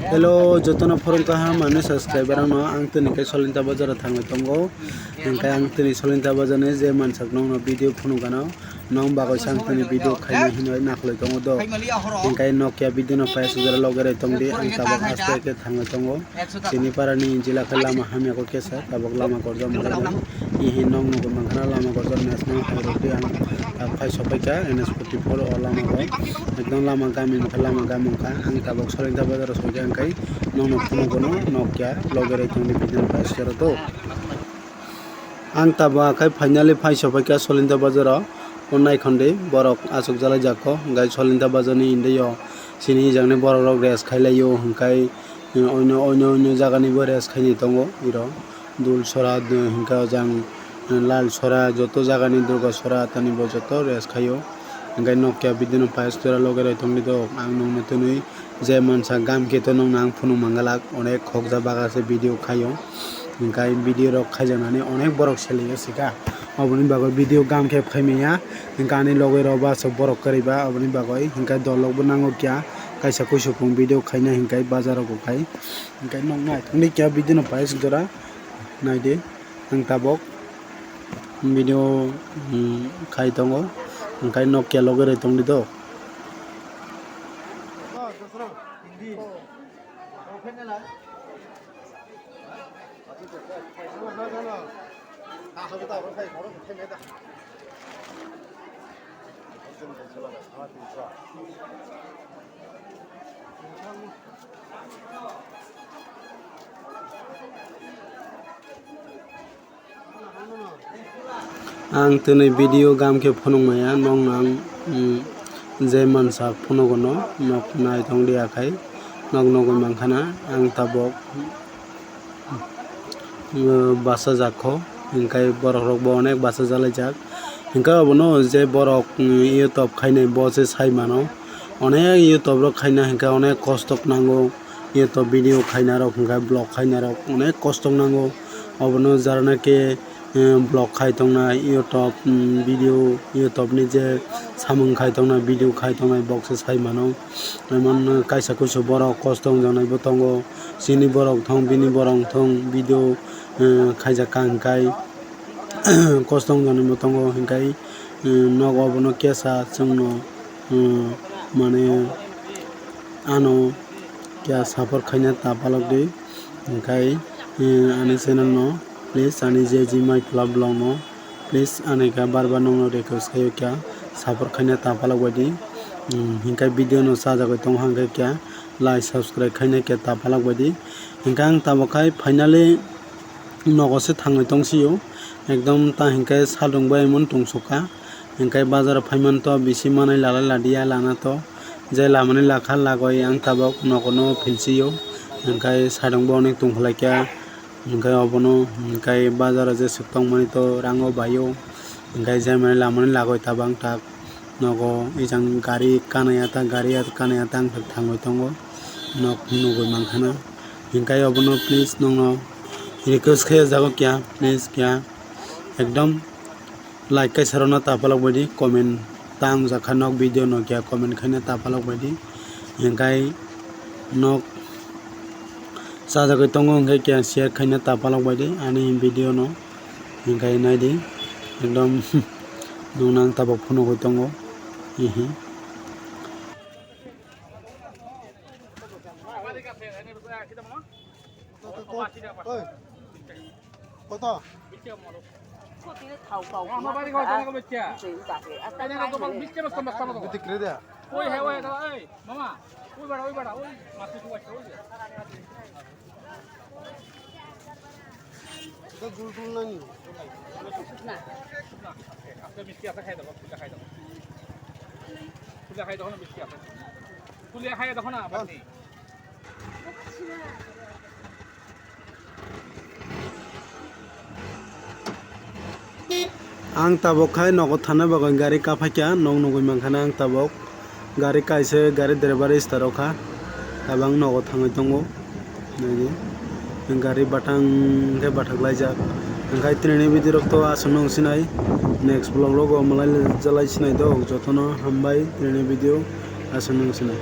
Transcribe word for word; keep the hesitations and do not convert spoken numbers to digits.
Hello, jotono phorong kaham ani subscriber rokno. Ang tini khe Solinta bazar o thangwi tongo. Hingkhe ang tini Solinta bazar ni je mansak nokno video phunukgano, nok bagwi sang tini video khaina hinwi nakhwlwi tongo do. Hingkhe nokya video no paisuk jora loge rwi tongdi, ang tabuk aste khe thangwi tongo. Chini para ni jila khe lama hamya khe kesa, tabuk lama gorjak mokhe. Ihi nok nugwi mankha na lama gorjak national highway twi ang tabuk phai sophaikha N H forty four o lama o. Ekdom lama gami wngkha, lama gami wngkha. Ang tabuk Solinta bazar o sokha hingkhe nokno phunukgano nokya loge rwi tongdi video no paisuk jora do. Ang tabuk khe finally phai sophaikha Solinta bazar o. O naikhondi borok achuk jalai jakho, hingkhe Solinta bazar ni indeo chini ejak ni borok rok rest khai laio, hingkhe oino oino oino jaga ni bo rest khai ni tongo iro. Dul sora hingkhe ojang lal sora joto jaga ni durga sora tani bo joto rest khaio. Hingkhe nokya video no paisuk jora loge rwi tongdi do, ang nokno twnwi je mansa gam khe to nokno ang phunuk mangalak, onek khokja baga se video khaio. Hingkhe video rok khaijaknani onek borok selaio sika. Oboni bagwi video gam khe phaimaya. Hingkhe ani loge rok ba aswk borok kwrwi ba oboni bagwi. Hingkhe dolok bo nango kya kaisa kuisupung video khaina hingkhe bazar rogo khai. Hingkhe nokno naithokni kya video no paisuk jora naidi. Ang tabuk video khai tongo. Hingkhe nokya loge rwi tongdi do. Ang tini video gam khe phunuk maya, nokno ang, mm, je mansa phunugo no, nok naithok di akhai, nok nugwi mankha na ang tabuk, mm, bachajak kho, hingkhe borok rok bo onek bachajalai jak, hingkhe obono je borok, mm, YouTube khainai bo se sai mano, onek YouTube rok khaina hingkhe onek kosto nango. YouTube video khainarok hingkha vlog khainarok onek kosto nango. Obono jarana khe, eh, vlog khai tongnai YouTube, mm, video YouTube ni je samung khai tongnai video khai tongnai bokse sai mano. Emon kaisa kuisu borok kosto wngjaknai bo tongo. Chini borok thong bini borok thong video, eh, khaijak kha hingkhai kosto wngjaknai bo tongo hingkhai, eh, nogo obono kesa chwngno, eh, mane ano kya support khaina ta palok di. Hingkhai, eh, ani channel no please ani je jimai pla vlog no please ani kha bar bar nokno request khaio kya support khaina ta palok bai di. Hmm, hingkhai video no chajagwi tong hangkhe kya like subscribe khaina kya ta palok bai di. Hingkhe ang tabuk khai finally nogo se thangwi tong sio. Ekdom ta hingkhe salrung bai emon tong sukha. Hingkhe bazar o phaiman to bisi manwi lalai ladia lana to. Je lamani lakha lagoi ang tabuk nogo no philsio. Hingkhe sadung bo onek tongkhlaikha. Hingkhe obono hingkhe bazar o jeswk tongmani to rango baio. Hingkhe je mani lamani lagoi tabang tak nogo ejang gari kanaya ta gari kanaya ta ang thangwi tongo. Nok nugwi mankhana. Hingkhe obono please nokno request khe jago kya please kya ekdom. Like kaisa rwna ta palok bai di, comment ta wngjakha nok video no kya comment khaina ta palok bai di. Hingkhai nok chajagwi tongo hingkhai kya share khaina ta palok bai di ani video no. Hingkhai nai di ekdom nwng nang tabuk phunugwi tongo. Hihi. কত? বিক্রি দেয়া। ওই হ্যাঁ, ওই দাদা, এই মামা, ওই বেটা, ওই বেটা, ওই মাছ কিছু আছে, ওই যে। এটা জুল টুল নাই নি? না। না, আজকে মিষ্টি আছে, খাই দেখো, খুলে খাই দেখো। খুলে খাই দেখো না, মিষ্টি আছে। খুলে খাই দেখো না, বাদ নেই। Ang tabuk khai nogo thana bagwi gari kaphaikha, nok nugwi mankha na ang tabuk gari kaisa gari driver start rwkha, tabuk ang nogo thangwi tongo. Naidi gari batang khe bathak laijak. Hingkhai tini video rok to aswk nung sinai, next vlog rogo malai jalai sinai do, jotono hambai tini video aswk nung sinai.